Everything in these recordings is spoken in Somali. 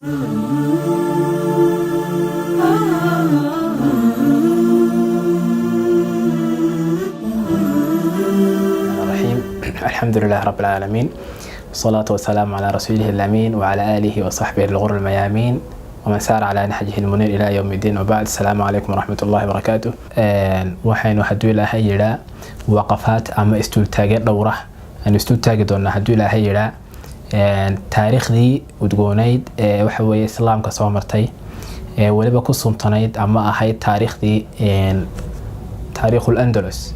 الرحيم، الحمد لله رب العالمين، والصلاة والسلام على رسوله الأمين وعلى آله وصحبه الغر الميامين ومن سار على نهجه المنير إلى يوم الدين، وبعد، السلام عليكم ورحمة الله وبركاته. Waxaynu hadduu Ilaahay yidhaa waqafaad ama istuultaagyo dhowra aynu istuultaagi doonaa hadduu Ilaahay yidhaa taariikhdii udgoonayd ee waxa weeye Islaamka soo martay ee weliba ku suntanayd ama ahayd taariikhdii taariikhul Andalus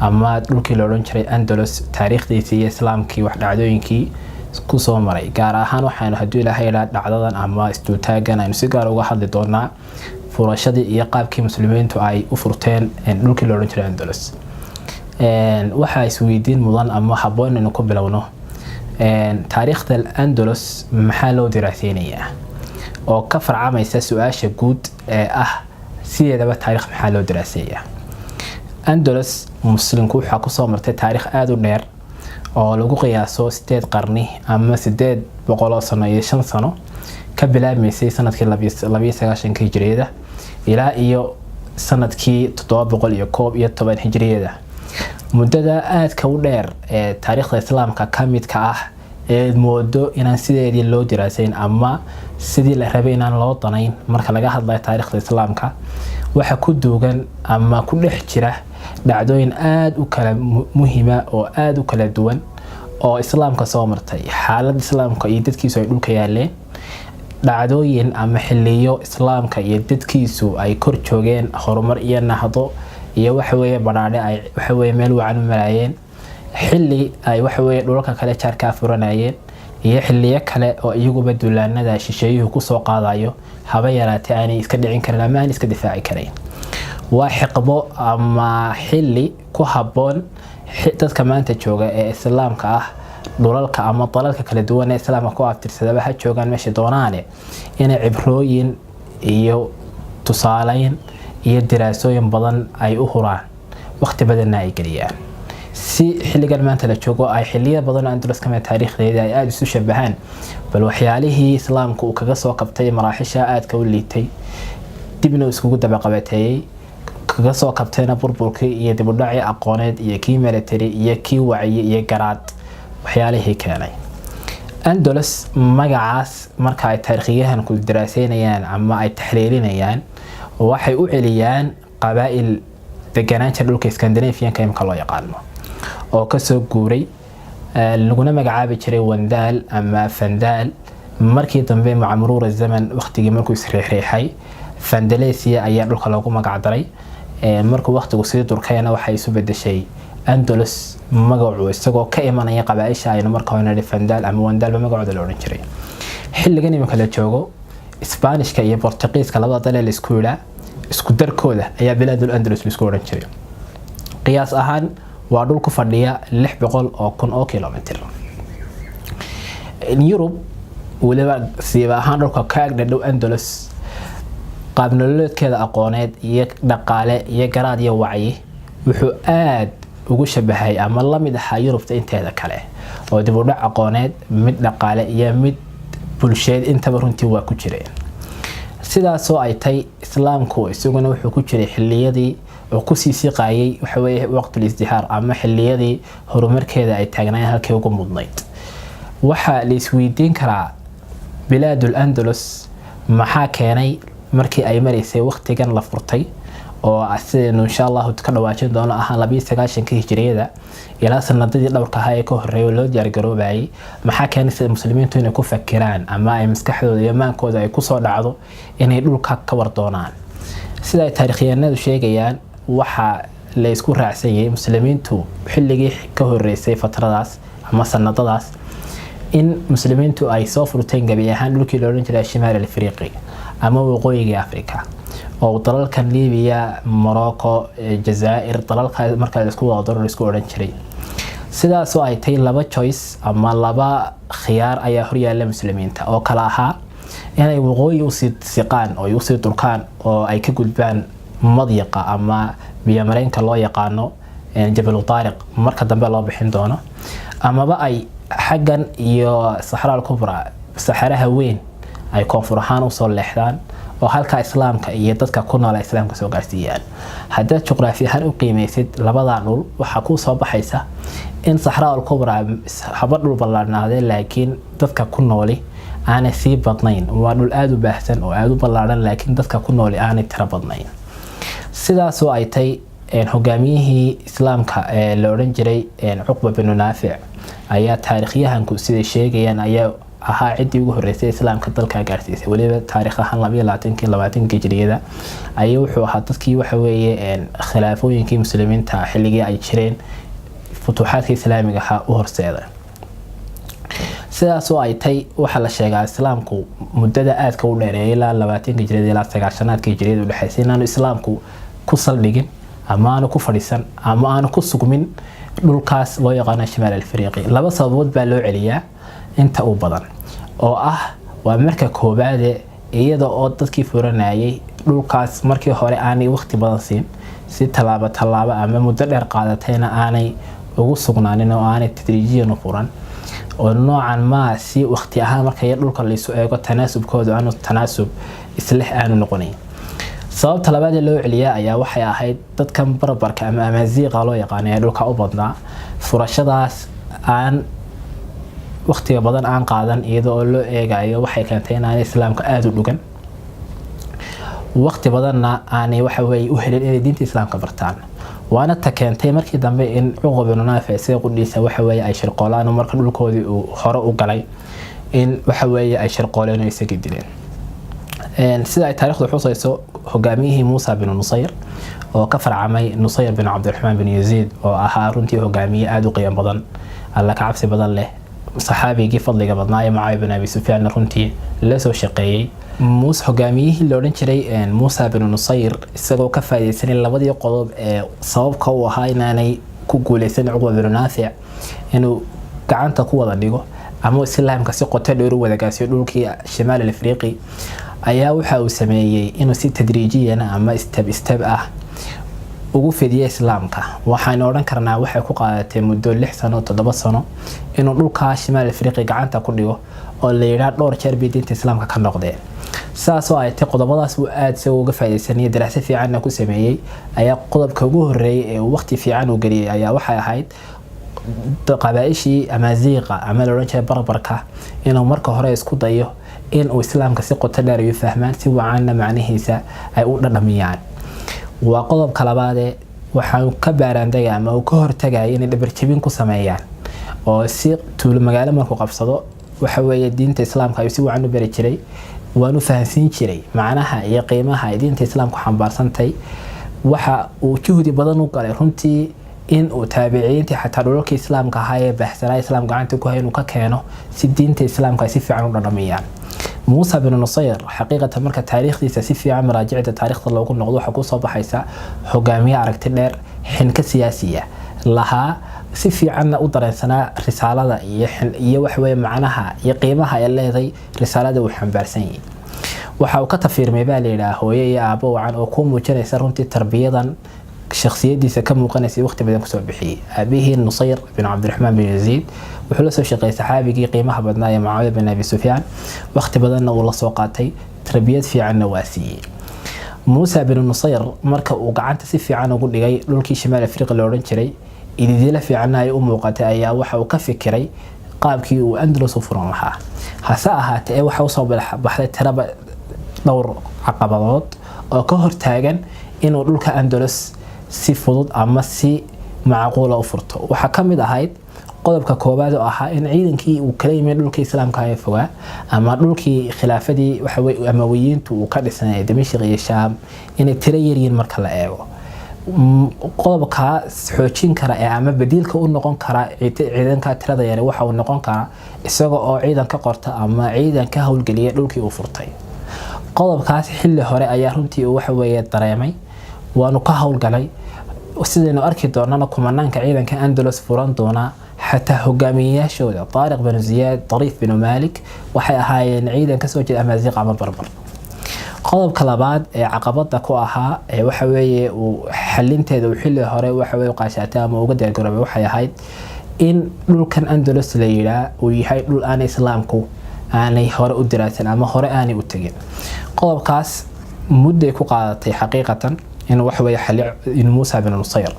ama dhulkii la odhan jiray Andalus, taariikhdiisii iyo Islaamkii wax dhacdooyinkii kusoo maray. Gaar ahaan waxaynu hadduu Ilaahay yidhaa dhacdadan ama isduultaagan aynu si gaar uga hadli doonaa furashadii iyo qaabkii Muslimiintu ay u furteen dhulkii la odhan jiray Andalus. Waxaa isweydiin mudan ama habboon inaynu ku bilowno taariikhda Andalus maxaa loo diraaseynayaa, oo ka farcamaysa su-aasha guud ee ah sideedaba taarikh maxaa loo diraaseeyaa? Andalus Muslimku waxaa kusoo martay taarikh aada u dheer oo lagu qiyaaso 8 qarni ama 800 sano iyo 5 sano, ka bilaabmaysay sanadkii 92-ka hijriyada ilaa iyo sanadkii 711 hijriyada. Muddada aadka u dheer ee taariikhda Islaamka ka midka ah ee moodo inaan sideedii loo diraasayn ama sidii la rabay inaan loo danayn marka laga hadlayo taariikhda Islaamka, waxa ku duugan ama ku dhex jira dhacdooyin aada u kala muhima oo aada u kala duwan oo Islaamka soo martay, xaalad Islaamka iyo dadkiisu ay dhulka yaaleen, dhacdooyin ama xiliyo Islaamka iyo dadkiisu ay kor joogeen horumar iyo nahdo iyo waxaweeye badhaadhe, ay waxaweye meel wacan u maraayeen, xili ay waxaweye dhulalka kale jaarkaa furanayeen, iyo xiliyo kale oo iyaguba duulaanada shisheeyuhu kusoo qaadayo haba yaraatee aanay iska dhicin karin ama aanay iska difaaci karayn. Waa xiqbo ama xili ku habboon dadka maanta jooga ee Islaamka ah, dhulalka ama dalalka kala duwan ee Islaamka ku abtirsadaba ha joogaan meesha doonaane, inay cibrooyin iyo tusaaleyn iyo diraasooyin badan ay u huraan, waqti badanna ay geliyaan, si xilligan maanta la joogo ay xiliya badan oo Andalus kamid taariikhdeeda ay aada isu shabahaan. Bal waxyaalihii Islaamka uu kaga soo kabtay maraaxisha aadka u liitay, dibna iskugu dabaqabateeyey, kaga soo kabtayna burburkii iyo dibudhacii aqooneed iyo kii military iyo kii wacyi iyo garaad, waxyaalihii keenay. Andalus magacaas marka ay taariikhiyahanku daraaseynayaan ama ay taxliilinayaan, waxay u celiyaan qabaa'il deganaan jira dhulka Scandinavianka imika loo yaqaano oo kasoo guuray, laguna magacaabi jiray Wandaal ama Fandaal. Markii dambe maca muruur zaman, waqtigii markuu isriixriixay, Vandalesia ayaa dhulka loogu magacdaray. Markuu waqtigu sii durkayna waxay isu bedeshay Andalus, magacu isagoo ka imanaya qabaaisha aynu marka hore nidhi Fandaal ama Wandaalba magacooda la odhan jiray. Xilligan imika la joogo Isbaanishka iyo Bortuqiiska, labada dalee la isku yidhaa, isku darkooda ayaa bilaadul Andalus laisku odhan jiray. Qiyaas ahaan waa dhul ku fadhiya 600,000 oo kilomitr Yurub, weliba siiba ahaan dhulka ka agdhadhow Andalus. Qaabnololeedkeeda aqooneed iyo dhaqaale iyo garaad iyo wacyi wuxuu aada ugu shabahay ama la mid ahaa Yurubta inteeda kale, oo dib u dhac aqooneed, mid dhaqaale iyo mid bulsheed intaba runtii waa ku jireen. Sidaasoo ay tay, Islaamku isaguna wuxuu ku jiray xiliyadii oo kusii siqayay waxaweye waqtul isdihaar ama xiliyadii horumarkeeda ay taagnaayeen halkii ugu mudnayd. Waxaa la isweydiin karaa bilaadul Andalus maxaa keenay markii ay maraysay waqtigan la furtay, oo sidaynu insha Allahu ka dhawaajin doono ahaa 92-ka hijriyada ilaa sanadadii dhowrka ahaa ee ka horreeyay loo diyaargaroobayay, maxaa keenay sida Muslimiintu inay ku fakiraan ama ay maskaxdooda iyo maankooda ay kusoo dhacdo inay dhulka ka war doonaan? Sida ay taarikhyahanadu sheegayaan, waxaa la isku raacsan yahay Muslimiintu xilligii ka horeysay fatradaas ama sanadadaas in Muslimiintu ay soo furteen gebi ahaan dhulkii la odhan jiray Shimaal Afriqi ama waqooyiga Africa, oo dalalkan Libiya, Morocco, Jazaa'ir, dalalka marka la isku wada daro la isku odhan jiray. Sidaasoo ay tahay, laba choice ama laba khiyaar ayaa horyaala Muslimiinta oo kala ahaa inay waqooyi usii siqaan oo ay usii durkaan oo ay ka gudbaan madyaqa ama biyomareenka loo yaqaano Jabalu Taariq marka dambe loo bixin doono, amaba ay xaggan iyo Saxraa Kubra, saxaraha weyn. Ay koonfur ahaan usoo leexdaan oo halkaa Islaamka iyo dadka ku noola Islaamka soo gaarsiiyaan. Haddaad juqraafi ahaan u qiimeysid labadaa dhul, waxaa kuu soo baxaysa in Saxraa Alkubraa haba dhul ballaadhnaadee, laakiin dadka ku nooli aanay sii badnayn. Waa dhul aada u baahsan oo aada u ballaadhan, laakiin dadka ku nooli aanay tiro badnayn. Sidaasoo ay tay, hogaamiyihii Islaamka ee la odhan jiray Cuqba Binu Naafic ayaa, taariikhyahanku siday sheegayaan, ayaa ahaa ciddii ugu horreysay Islaamka dalkaa gaarsiisay. Weliba taariikh ahaan 22-kii, 20-kii hijriyada ayuu wuxuu ahaa dadkii, waxa weeye, khilaafooyinkii Muslimiinta xilligii ay jireen futuuxaadka Islaamiga ahaa u horseeday. Sidaasoo ay tay, waxaa la sheegaa Islaamku muddada aadka u dheereeyay, ilaa 20-ka hijriyada ilaa 90-aadka hijriyada udhexeysay, inaanu Islaamku ku saldhigin ama aanu ku fadhiisan ama aanu ku sugmin dhulkaas loo yaqaano Shimaal Alfariiqi. Laba sababood baa loo celiyaa inta u badan, oo ah waa marka koobaade, iyada oo dadkii furanayay dhulkaas markii hore aanay waqti badan siin, si tallaabo tallaabo ama muddo dheer qaadatayna aanay ugu sugnaanin oo aanay tadriijiyan u furan, oo noocan maa si waqti ahaan marka dhulka laysu eego tanaasubkoodu aanu tanaasub isleh aanu noqonayn. Sababta labaad ee loo celiyaa ayaa waxay ahayd dadkan Barbarka ama Amaasiiqa loo yaqaano ee dhulka u badnaa, furashadaas aan waqtiga badan aan qaadan iyada oo loo eegayo, waxay keentay in aanay Islaamka aada u dhugan, waqti badanna aanay, waxa weye, u helin inay diinta Islaamka bartaan. Waana ta keentay markii dambe in Cuqba binu Naafic sida qudhiisa, waxa weeye, ay shirqoolaan marka dhulkoodii uu hore u galay, in, waxa weeye, ay shirqooleen oo isagii dileen. Sida ay taarikhdu xusayso, hogaamiyihii Muusa binu Nusayr oo ka farcamay Nusayr bin Cabdiraxmaan bin Yaziid, oo ahaa runtii hogaamiye aada u qiimo badan, Alla ka cabsi badan leh, saxaabigii fadliga badnaa ee Mucaawiya bin Abi Sufyaanna runtii la soo shaqeeyey, Muuse, hogaamiyihii la odhan jiray Muusa binu Nusayr, isagoo ka faaidaysanay labadii qodob ee sababka u ahaa inaanay ku guuleysan Cuqba binu Naafic inuu gacanta ku wada dhigo ama Islaamka si qoto dheer u wadagaasiyo dhulkii Shimaal Afriqi, ayaa waxa uu sameeyey inuu si tadriijiyana ama step step ah ugu fidiyo Islaamka. Waxaynu odhan karnaa waxay ku qaadatay muddo 6 sano, 7 sano inuu dhulkaa Shimaal Afriqi gacanta ku dhigo, oo la yidhaha dhowr jeer bay diinta Islaamka ka noqdeen. Saasoo ay tay, qodobadaas uu aada isagoo uga faaidaysanaya, daraasad fiicanna ku sameeyey, ayaa qodobka ugu horeeyay ee uu waqti fiican uu geliyey ayaa waxay ahayd qabaa-ishii Amaasiiqa ama la odhan jiray Barbarka inuu marka hore isku dayo in uu Islaamka si qoto dheer ay u fahmaan, si wacanna macnihiisa ay u dhadhamiyaan. Waa qodobka labaadee, waxaa ka baaraandega ama uu ka hortagaya inay dhabarjabin ku sameeyaan, oo si tuulo magaalo markuu qabsado, waxa weeye, diinta Islaamka ayuu si wacan u bari jiray, waanu fahansiin jiray macnaha iyo qiimaha ay diinta Islaamku xambaarsantay. Waxa uu juhdi badan u galay runtii in uu taabiciintii xataa dhulalka Islaamka ahaa ee baahsanaa Islaam gacanta ku hay inuu ka keeno, si diinta Islaamka ay si fiican u dhadhamiyaan. Muusa binu Nusayr xaqiiqatan, marka taariikhdiisa si fiican maraajicda taariikhda loogu noqdo, waxaa kusoo baxaysa hogaamiye aragti dheer, xinka siyaasiya lahaa, si fiicanna u dareensanaa risaalada iyo, waxaweye, macnaha iyo qiimaha ay leeday risaalada uu xambaarsan yahay. Waxa uu ka tafiirmay, baa la yidhaha, hooyo iyo aabbo wacan oo kuu muujinaysa runtii tarbiyadan shakhsiyadiisa ka muuqanaysa waqti badan kusoo bixiyey. Aabihii Nusayr bin Cabdiraxmaan bin Yaziid wuxuu la soo shaqeeyay saxaabigii qiimaha badnaa ee Mucaawiya bin Abi Sufyaan, waqti badanna uu la soo qaatay, tarbiyad fiicanna waa siiyey. Muusa bin Nusayr marka uu gacanta si fiican ugu dhigay dhulkii Shimaal Afriqa la odhan jiray, ididila fiicanna ay u muuqatay, ayaa waxa uu ka fikiray qaabkii uu Andalus u furan lahaa. Hase ahaatee ee waxa usoo baxday tiraba dhowr caqabadood oo ka hortaagan inuu dhulka Andalus si fudud ama si macquula u furto. Waxaa ka mid ahayd qodobka koowaad oo ahaa in ciidankii uu kala yimid dhulkii Islaamka ee fogaa ama dhulkii khilaafadii, waxaweye, Amawiyiintu uu ka dhisanay Dimashq iyo Shaam, inay tiro yaryihiin marka la eego. Qodobkaa xoojin kara ee ama badiilka u noqon kara ciidanka tirada yare waxa uu noqon karaa isaga oo ciidan ka qorta ama ciidan ka howlgeliya dhulkii uu furtay. Qodobkaas xilli hore ayaa runtii uu, waxa weeye, dareemay, waanu ka howlgalay. Sidaynu arki doonana, kumanaanka ciidanka Andalus furan doonaa, xataa hogaamiyeyaashooda Taariq binu Ziyaad, Dariif binu Malik, waxay ahaayeen ciidan kasoo jeeda Amaasiiq ama Barbar. Qodobka labaad ee caqabada ku ahaa ee, waxa weeye, uu xalinteeda uu xilli hore, waxa weye, qaashaatay ama uga diyaargaroobay waxay ahayd in dhulkan Andalus la yidhaa uu yahay dhul aan Islaamku Aanay hore u diraasan ama hore aanay u tegin. Qodobkaas mudday ku qaadatay xaqiiqatan in waxaweye xali in Muusa bin Nusayr.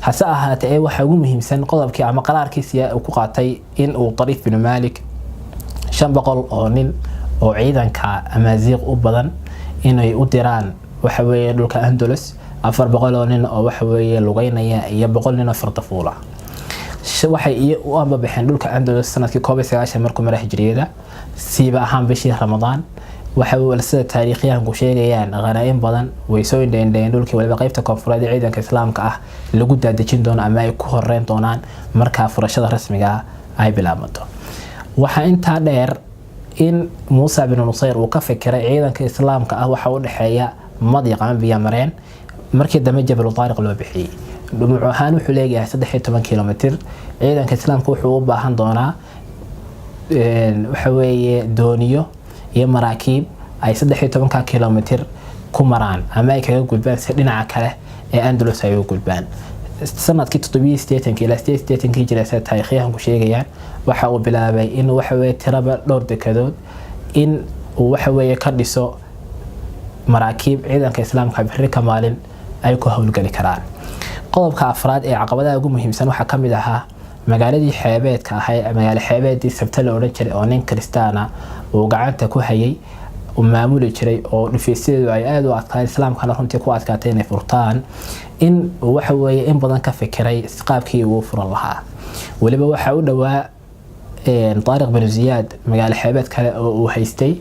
Hase ahaatee ee waxaa ugu muhiimsan qodobkii ama qaraarkii uu ku qaatay in uu Tariif bin Malik 500 oo nin oo ciidanka Amaasiiq u badan inay u diraan waxa weeye dhulka Andalus, 400 oo nin oo waxa weeye lugeynaya iyo 100 nin oo fardafuula. Waxay u ambabaxeen dhulka Andalus sanadkii 91 markuu mara hijriyada, siiba ahaan bishii Ramadaan. Waxa sida taariikhyahanku sheegayaan, khanaa'in badan way soo indheindheen dhulkii, waliba qeybta koonfureed ee ciidanka islaamka ah lagu daadejin doono ama ay ku horeyn doonaan markaa furashada rasmiga ah ay bilaabanto. Waxaa intaa dheer in Muusa bin Nusayr uu ka fikiray ciidanka islaamka ah waxa u dhexeeya madyiq ama biyamareen, markii dambe Jabalu Taariq loo bixiyey. Dhumuc ahaan wuxuu leeyahay 13 kilomitir. Ciidanka islaamka wuxuu u baahan doonaa waxa weeye dooniyo iyo maraakiib ay 13-ka kilomitir ku maraan ama ay kaga gudbaan si dhinaca kale ee Andalus ay uga gudbaan. Sanadkii 87-kii ilaa 88-kii jira, sida taariikhyahanku sheegayaan, waxa uu bilaabay in waxa weeye tiraba dhowr dekadood in uu waxa weeye ka dhiso maraakiib ciidanka islaamka berri ka maalin ay ku howlgeli karaan. Qodobka afraad ee caqabadaha ugu muhiimsan waxaa kamid ahaa magaaladii xeebeedka ahayd, magaalo xeebeedii Sabte la odhan jiray, oo nin kristaana uu gacanta ku hayay, uu maamuli jiray, oo dhufeysyadeedu ay aada u adkaay, islaamkana runtii ku adkaatay inay furtaan, in waxa weeye in badan ka fikiray qaabkii uu furan lahaa. Weliba waxaa u dhowaa Taariq binu Ziyaad magaalo xeebeed kale oo uu haystay.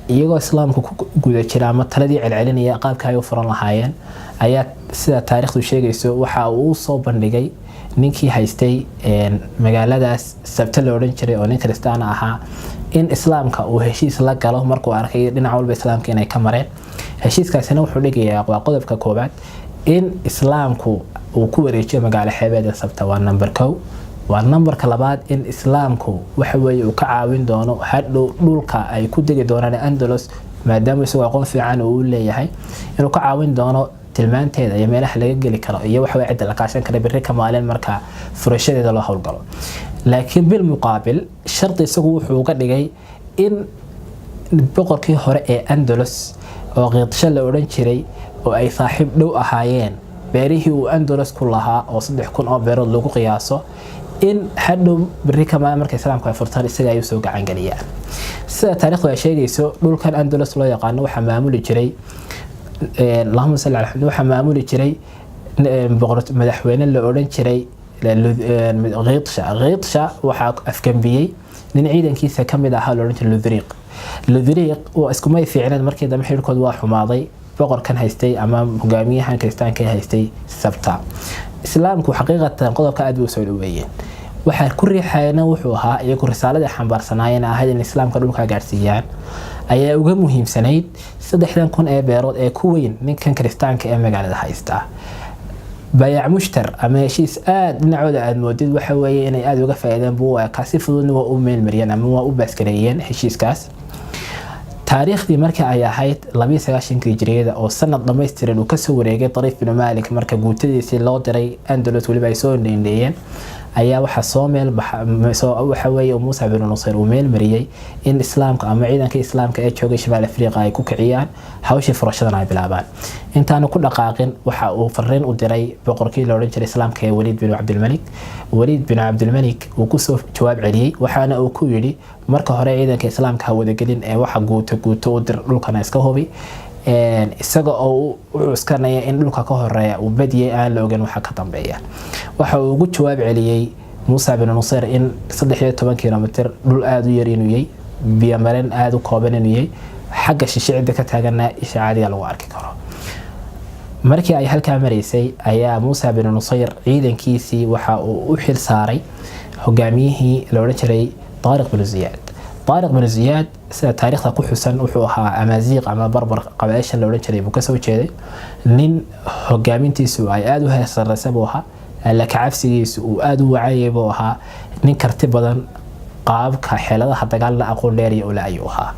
Iyagoo islaamku ku guda jira ama taladii celcelinaya qaabka ay u furan lahaayeen, ayaa sida taariikhdu sheegayso waxa uu u soo bandhigay ninkii haystay magaaladaas Sabte la odhan jiray, oo nin kristaana ahaa, in islaamka uu heshiis la galo markuu arkay dhinac walba islaamka inay ka mareen. Heshiiskaasina wuxuu dhigayaa, waa qodobka koowaad, in islaamku uu ku wareejiyo magaalo xeebeeda Sabta, waa number 1. Waa nambarka labaad, in islaamku waxa weeye uu ka caawin doono hadhow dhulka ay ku degi doonaan Andalus, maadaama isagoo aqoon fiican uu u leeyahay, inuu ka caawin doono tilmaanteeda iyo meelaha laga geli karo iyo waxa cidda la kaashan kara berri ka maalin marka furashadeeda loo howlgalo. Laakiin bil muqaabil shardi isagu wuxuu uga dhigay in boqorkii hore ee Andalus oo Qiidsho la odhan jiray, oo ay saaxiib dhow ahaayeen, beerihii uu Andalus ku lahaa oo 3000 oo beerood lagu qiyaaso, in hadhow berri kamaa marka islaamku ay furtaan isaga ay usoo gacangeliyaan. Sida taariikhdu ay sheegayso, dhulkan Andalus loo yaqaano waxaa maamuli jiray, allahuma salli ala Maxamed, waxaa maamuli jiray boqor madaxweyne la odhan jiray Qiidsha. Qiidsha waxaa afgambiyey nin ciidankiisa kamid ahaa la odhan jiray Ludriiq. Ludriiq waa iskumay fiicneen, markii dambe xidhkood waa xumaaday boqorkan haystay ama hogaamiyahan kiristaanka haystay Sabta. Islaamku xaqiiqatan qodobka aad buu soo dhaweeyeen. Waxaa ku riixayna wuxuu ahaa iyagu risaaladii xambaarsanaayeen ahayd in islaamka dhulka gaarsiiyaan ayaa uga muhiimsanayd 3000 ee beerood ee ku weyn ninkan kiristaanka ee magaalada haysta. Bayac mushtar ama heshiis aada dhinacooda aada moodid waxa weeye inay aada uga faa'iideen buu ekaa. Si fududna waa u meelmariyeen ama waa u baaskareeyeen heshiiskaas. Taariikhdii markii ay ahayd 92-kii hijriyada, oo sanad dhammaystiran uu kasoo wareegay Dariif binu Malik marka guutadiisii loo diray Andalus, weliba ay soo indheindheeyeen, ayaa waxaa soo meel waxa weeye Muusa binu Nusayr uu meel mariyey in islaamka ama ciidanka islaamka ee joogay Shimaal Afriqa ay ku kiciyaan hawshii furashadan ay bilaabaan. Intaanu ku dhaqaaqin, waxa uu fariin u diray boqorkii la odhan jiray islaamka ee Waliid binu Cabdilmalik. Waliid binu Cabdilmalik uu kusoo jawaab celiyey, waxaana uu ku yidhi: marka hore ciidanka islaamka ha wadagelin ee waxa guuto guuto u dir, dhulkana iska hubi, isaga oo u cuskanaya in dhulka ka horeeya uu badiyay, aan la ogeyn waxa ka dambeeya. Waxa uu ugu jawaab celiyey Muusa bin Nusayr in 13 kilomitir dhul aada u yar inuu yahay, biyomareen aada u kooban inuu yahay, xagga shishe cidda ka taagana isha caadiga lagu arki karo. Markii ay halkaa maraysay ayaa Muusa bin Nusayr ciidankiisii waxa uu u xil saaray hogaamiyihii la odhan jiray Taariq binu Ziyaad. Taariq binu Ziyaad, sida taariikhda ku xusan, wuxuu ahaa Amaasiiq ama Barbar qabaasha la odhan jiray buu kasoo jeeday. Nin hogaamintiisu ay aada u heersareysa buu ahaa, alla kacabsigiisu uu aada u wacayay buu ahaa, nin karti badan, qaababka xeeladaha dagaalna aqoon dheeriya ule ayuu ahaa.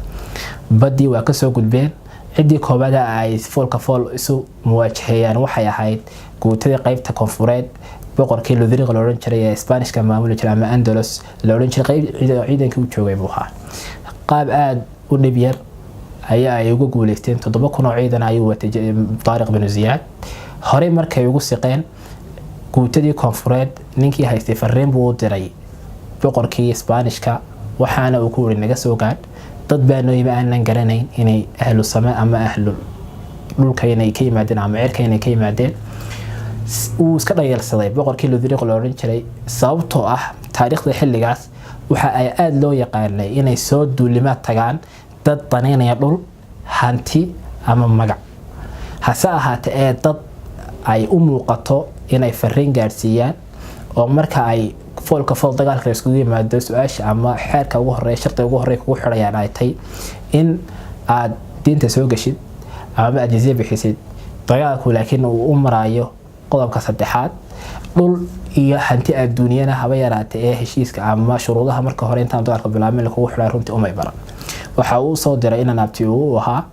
Baddii waa kasoo gudbeen. Ciddii koobaada ay foolka fool isu muwaajaheeyaan waxay ahayd guutadii qeybta koonfureed, boqorkii Ludriq la odhan jiray ee Sbaanishka maamuli jiray ama Andalus la odhan jiray, ciidankii u joogay buu ahaa. Qaab aada u dhib yar ayaa ay uga guuleysteen. 7000 oo ciidan ayuu watay Taariq binu Ziyaad. Horey markay ugu siqeen guutadii koonfureed, ninkii haystay fariin buu u diray boqorkii Isbaanishka, waxaana uu ku wuri: "Naga soo gaadh, dad baa noo yimi aanan garanayn inay ahlu same ama ahlu dhulka inay ka yimaadeen ama cirka inay ka yimaadeen." Wuu iska dhayalsaday boqorkii Ludriq la odhan jiray, sababtoo ah taariikhda xilligaas waxa ay aada loo yaqaanay inay soo duulimaad tagaan dad danaynaya dhul, hanti ama magac, hase ahaate ee dad ay u muuqato inay fariin gaadhsiiyaan oo marka ay foolka fool dagaalka iskugu yimaado, su-aasha ama xeerka ugu horeeya, shardiga ugu horeeya kugu xidhayaan ay tahay in aad diinta soo geshid ama aad jizya bixisid dagaalku, laakiin uu u marayo qodobka saddexaad, dhul iyo hanti adduunyana haba yaraata ee heshiiska ama shuruudaha marka hore intaan dagaalka bilaabmin lakugu xidhay runtii umay baran. Waxa uu soo diray inaan abti uu ahaa,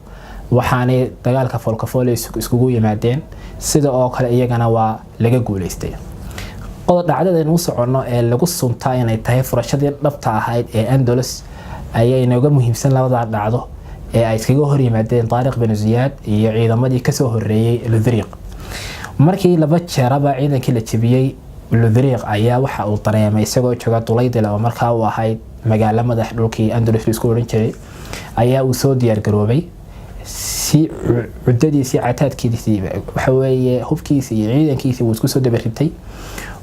waxaanay dagaalka foolkafoole iskugu yimaadeen. Sida oo kale iyagana waa laga guuleystay. Qodob dhacdadaynu u soconno ee lagu suntaa inay tahay furashadii dhabta ahayd ee Andalus ayay inooga muhiimsan labada dhacdo ee ay iskaga hor yimaadeen Taariq binu Ziyaad iyo ciidamadii kasoo horeeyey Ludriiq. Markii laba jeeraba ciidankii la jebiyey, Ludriiq ayaa waxa uu dareemay isagoo jooga Dulaydila, oo markaa uu ahayd magaalo madax dhulkii Andalus la isku odhan jiray, ayaa uu soo diyaargaroobay si cuddadiisii, cataadkiisii, waxa weeye hubkiisii iyo ciidankiisii wuu isku soo dabaribtay.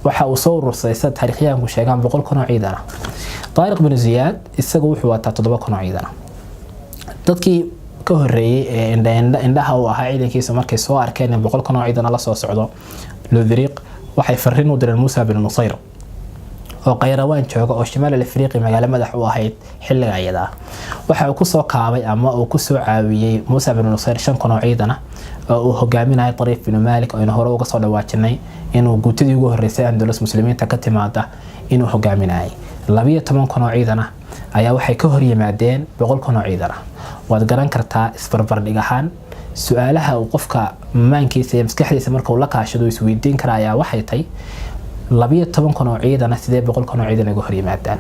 Waxa uu soo urursaday, sida taariikhyahanku sheegaan, 100,000 oo ciidan ah. Taariq binu Ziyaad isagu wuxuu wataa 7000 oo ciidan ah. Dadkii ka horeeyey ee indhaha uu ahaa ciidankiisa markay soo arkeen in 100,000 oo ciidana la soo socdo Ludriiq, waxay fariin u direen Muusa bin Nusayr oo Qayrawaan jooga, oo Shimaal Afriqi magaalo madax u ahayd xilliga iyada ah. Waxa uu kusoo kaabay ama uu kusoo caawiyey Muusa bin Nusayr 5000 oo ciidan ah oo uu hogaaminayo Tariif bin Malik, oo aynu hore uga soo dhawaajinay inuu guutadii ugu horeysay Andalus muslimiinta ka timaada inuu hogaaminayay. 12,000 oo ciidan ah ayaa waxay ka hor yimaadeen 100,000 oo ciidan ah. Waad garan kartaa isbarbardhig ahaan su-aalaha uu qofka maankiisa iyo maskaxdiisa marka uu la kaashado isweydiin kara ayaa waxay tahay: 12,000 oo ciidana sidee 100,000 oo ciidan uga hor yimaadaan?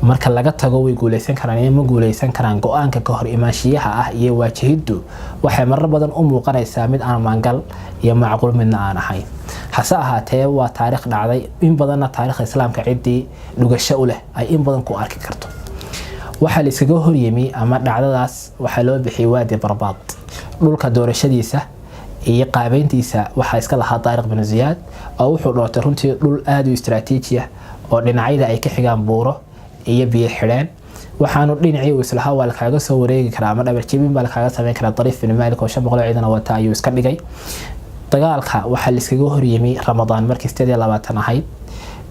Marka laga tago way guuleysan karaan iyo ma guuleysan karaan, go-aanka ka hor imaanshiyaha ah iyo waajahiddu waxay marar badan u muuqanaysaa mid aan maangal iyo macquul midna aan ahayn. Hase ahaatee waa taariikh dhacday, in badanna taariikhda islaamka ciddii dhugasho u leh ay in badan ku arki karto. Waxaa la iskaga horyimi ama dhacdadaas waxaa loo bixiyay Waadi Barbaad. Dhulka doorashadiisa iyo qaabeyntiisa waxaa iska lahaa Taariq binu Ziyaad, oo wuxuu dhoortay runtii dhul aada u istaraatiiji ah oo dhinacyada ay ka xigaan buuro iyo biyo xidheen. Waxaanu dhinacii uu islahaa waa lakaaga soo wareegi karaa ama dhabarjebin baa lakaaga sameyn karaa Dariif bin Maalik oo 500 ciidan wata ayuu iska dhigay. Dagaalka waxaa la iskaga horyimi Ramadaan markii 28 ahayd.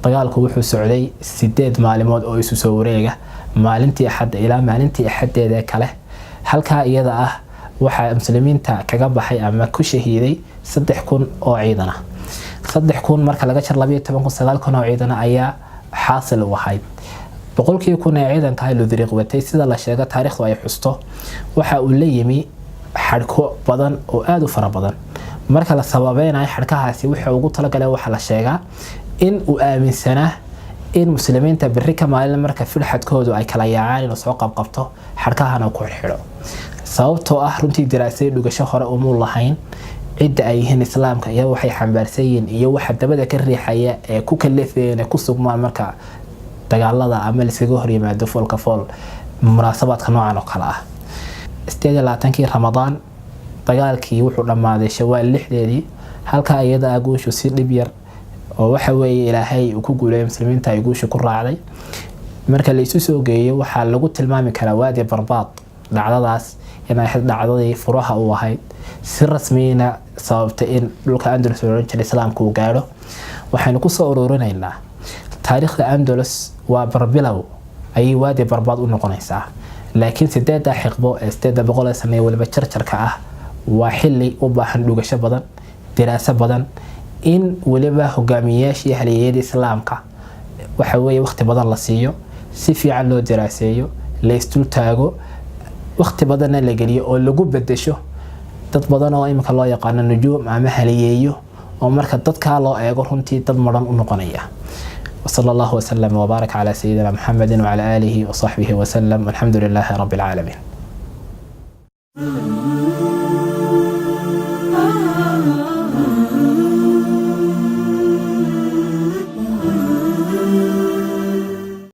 Dagaalku wuxuu socday 8 maalimood oo isu soo wareega, maalintii Axadda ilaa maalintii Axaddeeda kale. Halkaa iyada ah waxaa muslimiinta kaga baxay ama ku shahiiday 3000 oo ciidan ah. 3000 marka laga jar 12,000, 9000 oo ciidana ayaa xaasil u ahayd. 100,000 ee ciidanka Ludriiq watay, sida la sheego taariikhdu ay xusto, waxa uu la yimi xadhko badan oo aada u fara badan. Marka la sababeynayo xadhkahaasi wuxuu ugu talagalay, waxaa la sheegaa in uu aaminsanaa in muslimiinta berri ka maalin marka firxadkoodu ay kala yaacaan inuu soo qabqabto, xadhkahana ku xidho, sababtoo ah runtii daraasay dhugasho hore umuu lahayn cidda ay yihiin islaamka iyo waxay xambaarsan yihiin iyo waxa dabada ka riixaya ee ku kalifayeen ee ku sugmaan marka dagaalada ama laiskaga hor yimaado foolka fool munaasabaadka noocan oo kale ah. 28-kii Ramadaan dagaalkii wuxuu dhammaaday Shawaal 6-deedii. Halkaa iyada ah guushu si dhib yar oo waxa weeye Ilaahay uu ku guuleeyay muslimiinta ay guusha ku raacday. Marka la isu soo geeyo, waxaa lagu tilmaami karaa Waadi Barbaad dhacdadaas inay ahayd dhacdadii furaha u ahayd, si rasmiyana sababtay in dhulka Andalus la odhan jiray islaamka uu gaadho. Waxaynu kusoo ururinaynaa taariikhda Andalus waa barbilow ayay Waadi Barbaad u noqonaysaa, laakiin sideedda xiqbo ee 800 ee sane weliba jarjarka ah waa xili u baahan dhugasho badan, diraaso badan, in weliba hogaamiyeyaashii halyeeyada islaamka waxa weeye waqti badan la siiyo, si fiican loo diraaseeyo, la isdul taago, waqti badanna la geliyo oo lagu bedesho dad badan oo iminka loo yaqaano nujuum ama haliyeeyo, oo marka dadkaa loo eego runtii dad maran u noqonaya. وصلى الله وسلم وبارك على سيدنا محمد وعلى آله وصحبه وسلم، والحمد لله رب العالمين.